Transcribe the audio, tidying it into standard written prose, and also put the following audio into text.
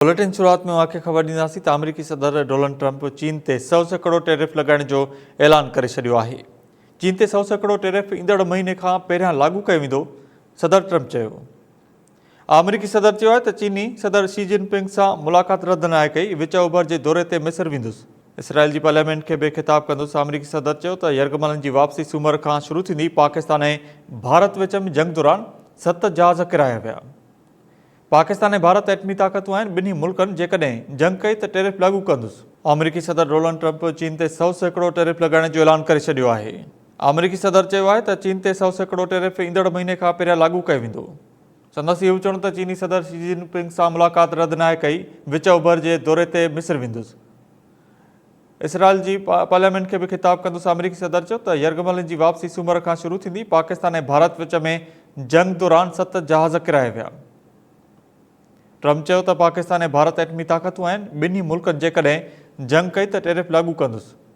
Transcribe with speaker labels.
Speaker 1: Bulletin شروعات ۾ اوهان کي خبر ڏينداسين ته آمريڪي صدر ڊونلڊ ٽرمپ چين تي 100% ٽيرف لڳائڻ جو اعلان ڪري ڇڏيو آهي. چين تي 100% ٽيرف ايندڙ مهيني کان پهريان لاڳو ڪيو ويندو، صدر ٽرمپ چيو. آمريڪي صدر چيو آهي ته چيني صدر شي جن پنگ سان ملاقات رد ناهي ڪئي، وچ اوڀر جي دوري تي مصر ويندس. اسرائيل جي پارليامينٽ کي به خطاب ڪندس. آمريڪي صدر چيو ته يرغمالن جي واپسي سومر کان شروع ٿيندي، پاڪستان ۽ ڀارت وچ ۾ جنگ دوران ست جهاز ڪيرايا ويا. پاڪستان ۽ ڀارت ايٽمي طاقتون آهن، ٻنهي ملڪن جيڪڏهن جنگ ڪئي ته ٽيرف لاڳو ڪندس. آمريڪي صدر ڊونلڊ ٽرمپ چين تي 100% ٽيرف لڳائڻ جو اعلان ڪري ڇڏيو آهي. آمريڪي صدر چيو آهي ته چين تي 100% ٽيرف ايندڙ مهيني کان پهريان لاڳو ڪيو ويندو. سندس اهو چوڻ ته چيني صدر شي جن پنگ سان ملاقات رد ناهي ڪئي، وچ اوڀر جي دوري تي مصر ويندس. اسرائيل جي پارليامينٽ کي به خطاب ڪندس. آمريڪي صدر چيو ته يرغمالين جي واپسي سومر کان شروع ٿيندي، پاڪستان ۽ ڀارت وچ ۾ جنگ دوران ست جهاز ڪيرايا ويا. ٽرمپ چيو ته پاڪستان ۽ ڀارت ايٽمي طاقتون آهن، ٻنهي ملڪن جيڪڏهن جنگ ڪئي ته ٽيرف لاڳو ڪندس.